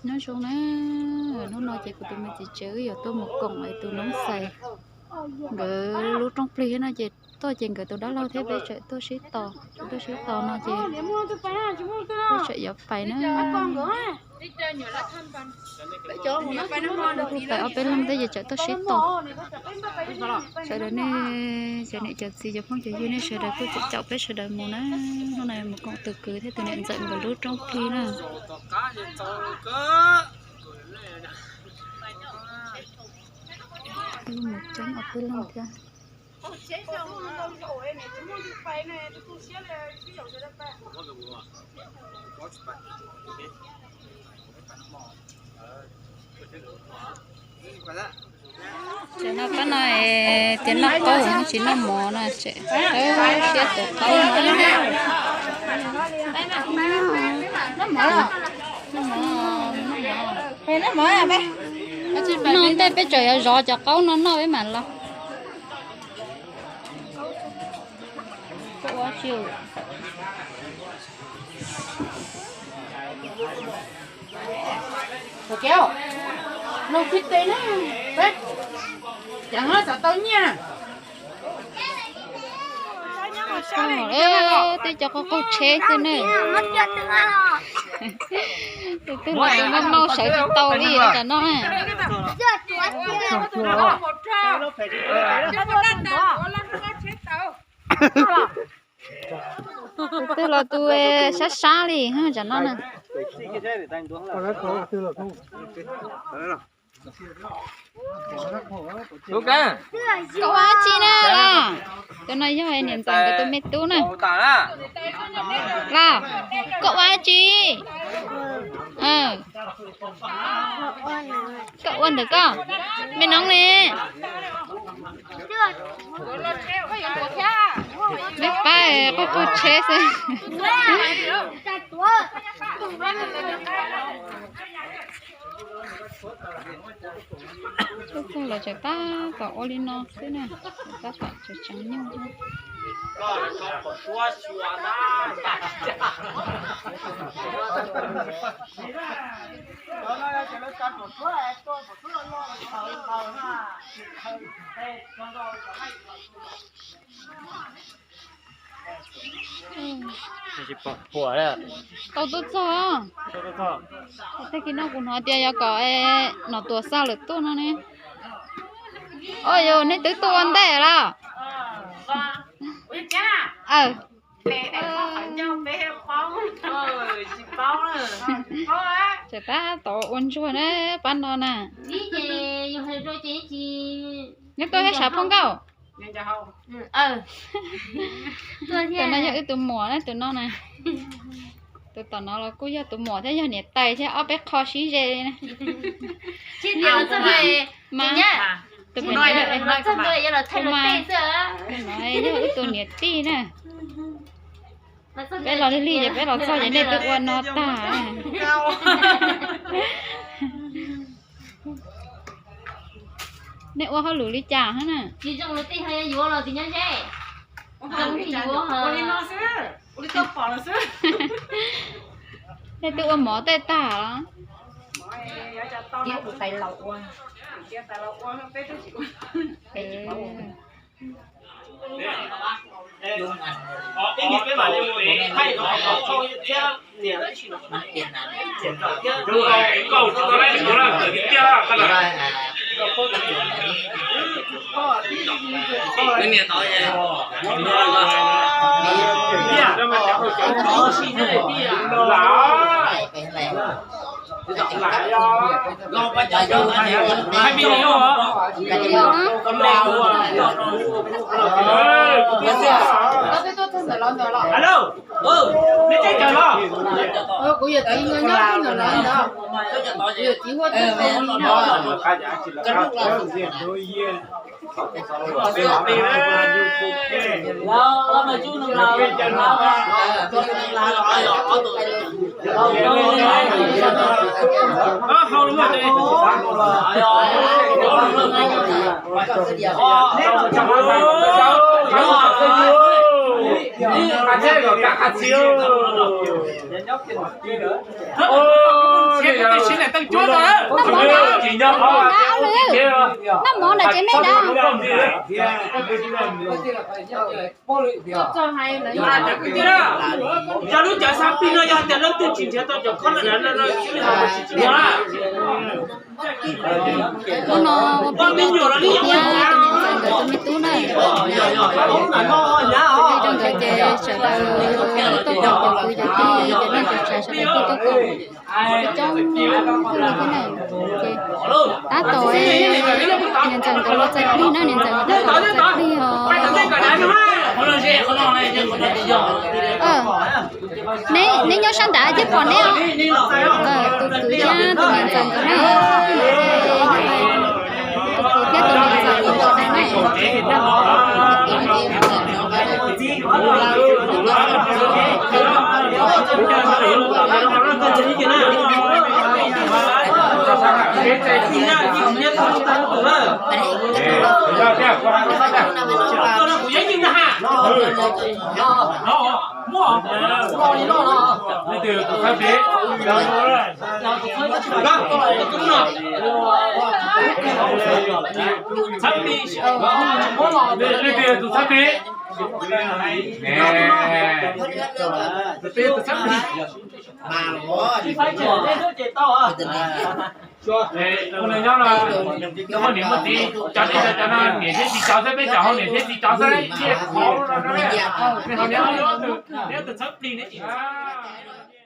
Nyob zoo na, hnub no ces kuv tus me txiv tsev wb yuav tuaj mus koom es tus noob xais nkawd lub rooj plig no ces tuaj ces nkawd tus dab laug thiab peb tseem tuaj sib tos, tuaj sib tos no ces peb tseem yuav pais na. Pais ob peb leeg thiab ces tseem tuaj sib tos. Sawv daws nej, cov niam cov txiv cov phooj cov ywg nej sawv daws kuj tseem caum peb sawv daws mus na. Hnub no mus koom tus kwv thiab tus niam ntxawm nkawd lub rooj plig na. Mus coob ob peb leeg thiab. Tam no pab no tias noj qaub tsis noj mov no, siab tuav qaub no. Noj ntej peb tseem yuav zov cov qaub no noj peb mam los. Ua tsis, nug tib teg na, peb ceev xwm tau nyiaj. Tej cov qaug qaug tsheb xwb ne. Tus twg los tus no noj sawv tsis tau li tam no. Tus twg los tus sab sab li tam no na. Koj ua dab tsi na? Tus no yog niam ntxawm nkawd tus me tub na. Los, koj ua dab tsi? Koj ua ntawm koj me noob ne. Neb pab qaug qaug tsheb xwb. Lawv tseem tab tom ua li no xwb na, tab tom tseem tseem nyuj. Tau tuaj txog. Tag kis no kuv hnov tias yog kom Nom Tuam xa lawm tuaj no ne. Os, yog nej twb tuaj ua ntej los? Tseem tab tom ua ntsuag na pab no na. Neb tuaj thiab sav phoj nkauj. Tus no yog wb tus muam na, tus no na. Tus tom no los kuj yog tus muam thiab yog niam tais thiab ob peb qho sib ze li na. Mas tus no yog wb tus niam tij na. Peb los lig lig ces peb los txog ces nej twb ua no tag. Nej ua hauj lwm li cas hab na? Nej twb ua mov tej tag los? Kuv yog txiv nyob nyob ntawm no ntag. Kuv yog txiv huab tib no. Noj mov na, noj mov na tsev neeg na. Yog lub cov xab plig no yog tias leej twg tsis nrhiav tau cov khob no, hnub no ua plig rau tus kwv thiab tus niam ntxawm nkawd tus me tub na. Ua plig rau nkawd ces sawv daws tuaj koom, cov kwv cov tij cov neej tsa sawv daws kuj tuaj koom. Coob coob li thiab na. Ces tab tom niam ntxawm nkawd los txais plig na, niam ntxawm nkawd tab tom los txais plig os. Neb nyob sab nrad thiab pom neb os. Tus kwv thiab tus niam ntxawm nkawd na. Tus kwv thiab tus niam ntxawm nkawd sawv daws na. Leej twg tus txhawb plig? Leej twg tus txhawb plig? Tus txhawb plig. Ua neeg nyob no muaj niam muaj txiv, cov nej cov no niam thiab txiv cov xwb, peb cov hauv niam thiab txiv cov xwb, thiaj qhov no. Neb tus txhawb plig neb tsis txhawb.